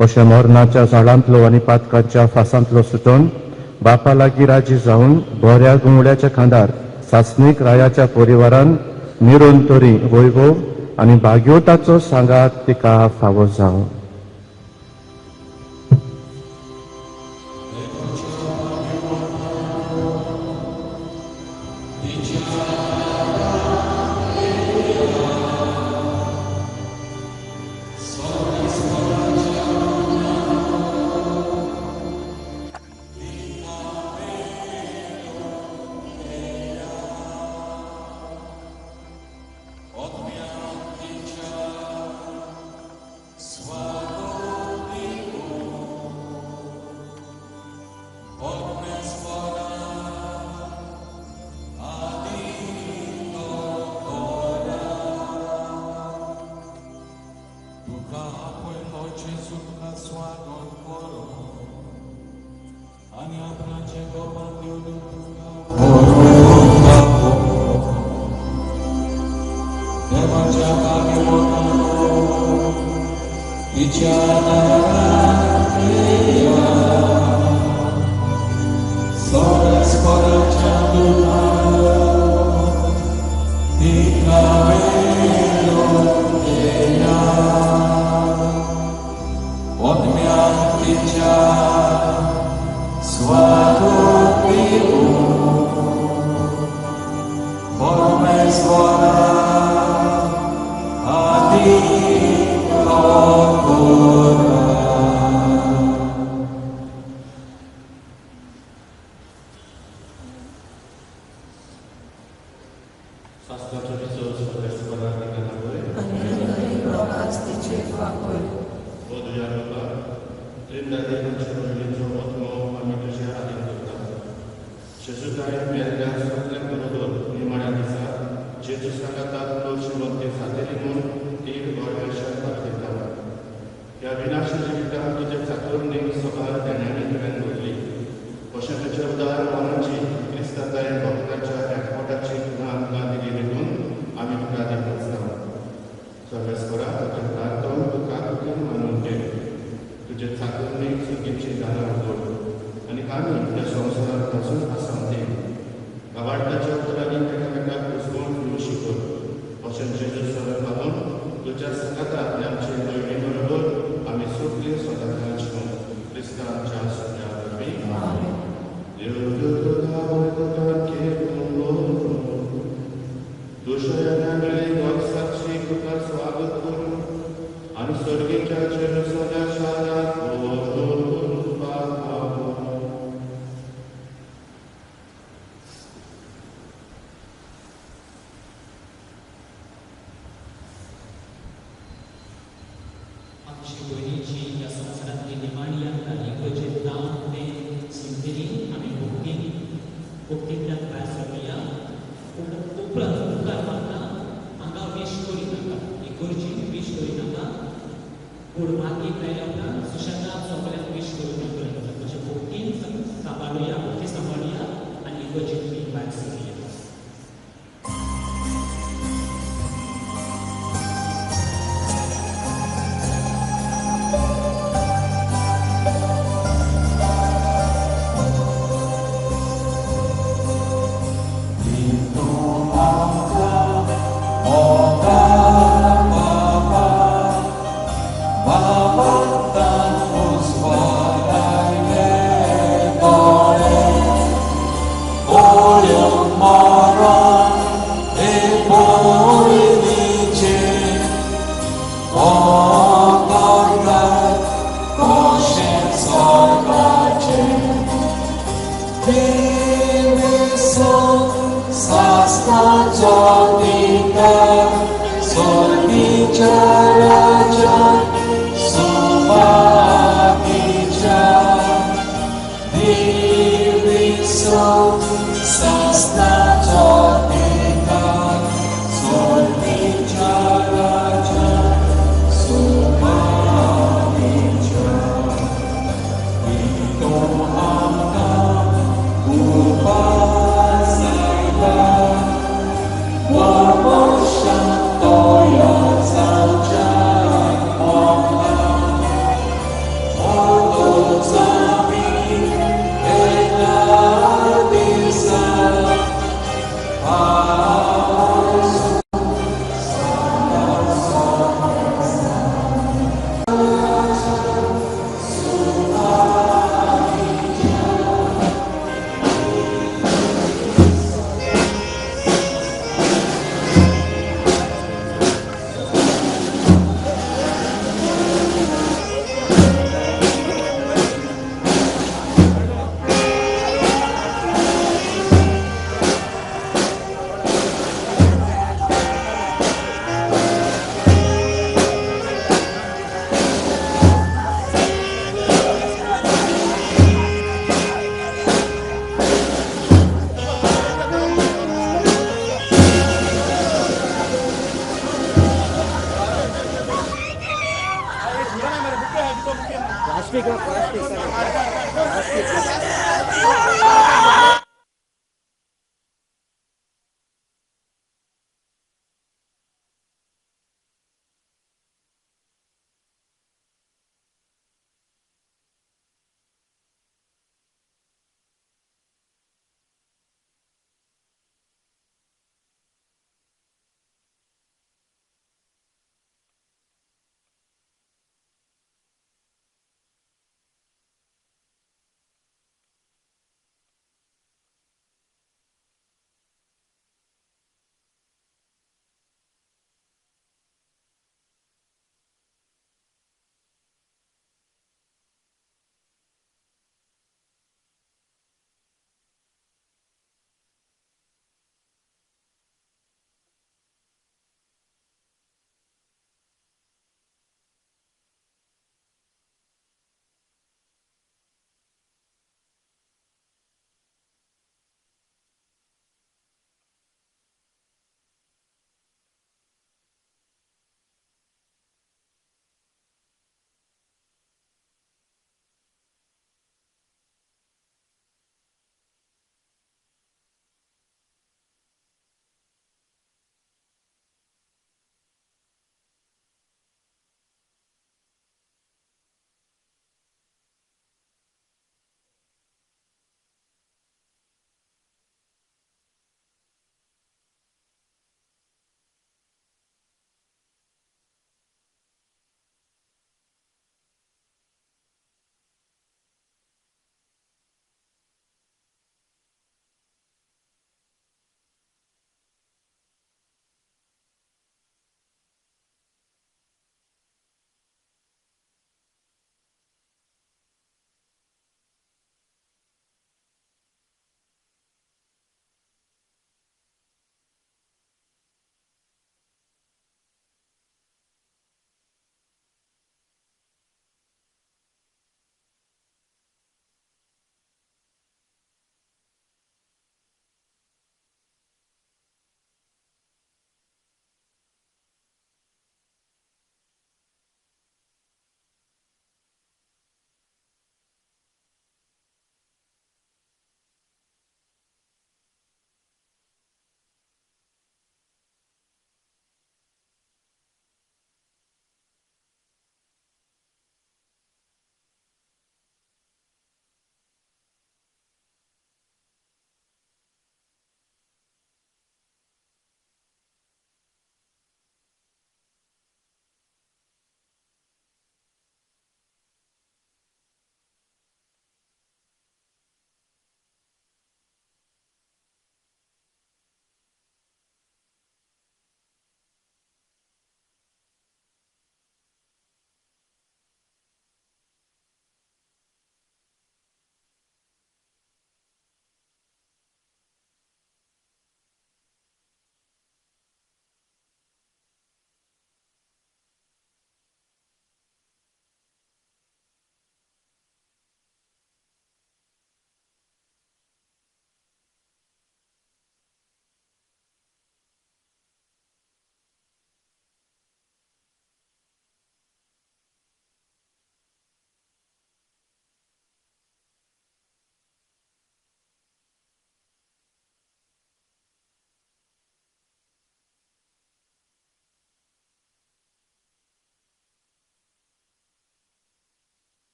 अशें मरणाच्या झाडांतलो आनी पातकाच्या फासांतलो सुटोवन बापा लागीं राजी जावन बऱ्या गुंवड्याच्या खांदार सासणीक रायाच्या परिवारान निरोन तरी वैभव आनी भाग्योताचो सांगात तिका फावो जावं. आनी आपणाचें गोपान दिवन देवाच्या भाग्यवंतांनो तिच्या दारांत येया सोरस्पराच्या दुखान तिका वेलो येया ओतम्यान तिच्या स्वागत दिवूं परमेश्वरा आदी करा.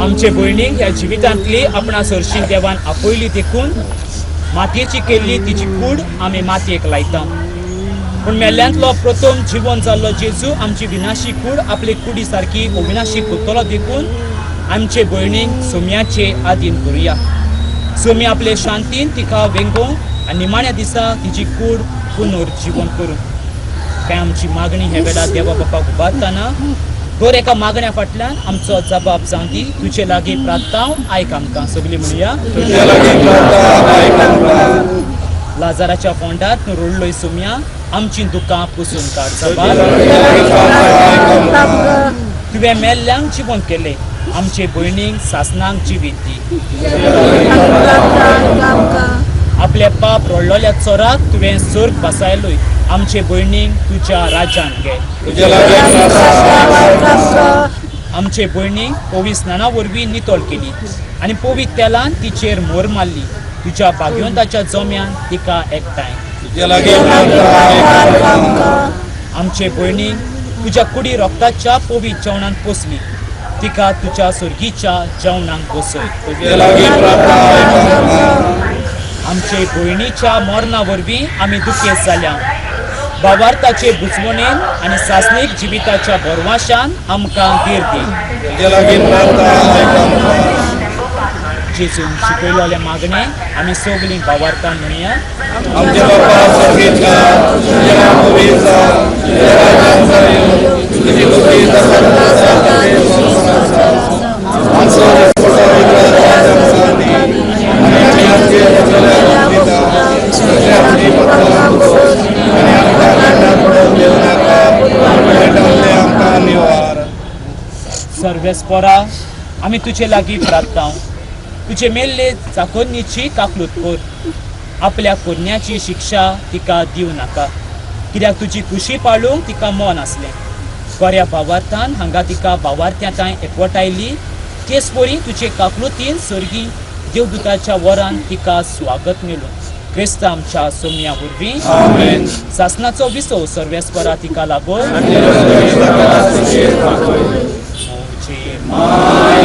आमचे भयणीक ह्या जिवितांतली आपणा सरशी देवान आपयली देखून मातयेची केल्ली तिची कूड आमी मातयेक लायता. पूण मेल्ल्यांतलो प्रथम जिवन जाल्लो जेजू आमची विनाशी कूड आपले कुडी सारकी अविनाशी करतलो देखून आमचे भयणीक सोम्याचे आदीन करुया. सोमी आपले शांतीन तिका वेंगोवंक आनी निमाण्या दिसा तिची कूड पुनर्जिवन करूं. काय आमची मागणी ह्या वेळार देवा बापाक उबारतना दर एका मागण्या फाटल्यान आमचो जबाब जावं दी. तुजे लागीं प्रार्थना आयक आमकां. सगळीं म्हणया. लाजाराच्या फोंडार तूं रडलोय सोम्या, आमची दुकां पुसून काड. जबाब तुवें मेल्ल्यांक जिवन केलें, आमचे भयणीक सासनांक जिवीत दी. आपले पाप रडलोल्या चोराक तुवें सर्ग बसायलोय, आमचे भयणीक तुज्या राज्यान घे. आमचे भयणीक पवित्र स्नाना वरवीं नितळ केली आनी पवित्र तेलान तिचेर मोर मारली. तुज्या भाग्यवंताच्या जम्यान तिका एकठांय. आमचे भयणीक तुज्या कुडी रोगताच्या पवित्र जेवणान पोसली, तिका तुज्या सर्गीच्या जेवणाक बसय. आमचे भयणीच्या मरणा वरवीं आमी दुखेस्त जाल्या. भावार्थाचे बुजवणेन आनी सासणीक जिविताच्या भरवाशान आमकां धीर दी. जेजून शिकयलेलें मागणें आमी सगळीं भावार्थान म्हणया. सर्वेस्परा आमी तुजे लागीं प्रार्थना. तुजे मेल्ले चाकोन्नीची काकलूत कर. आपल्या कोन्याची शिक्षा तिका दिवं नाका, कित्याक तुजी खुशी पाळूंक तिका मन आसलें. बऱ्या भावार्थान हांगा तिका भावार्थ्या तांय एकवटायली, तेच परी तुजे काकलुतीन सर्गी देवदूताच्या वरान तिका स्वागत मेळूं. क्रिस्त आमच्या सोम्या वरवीं. सासनाचो विसव सर्वेस्परा तिका लागो. My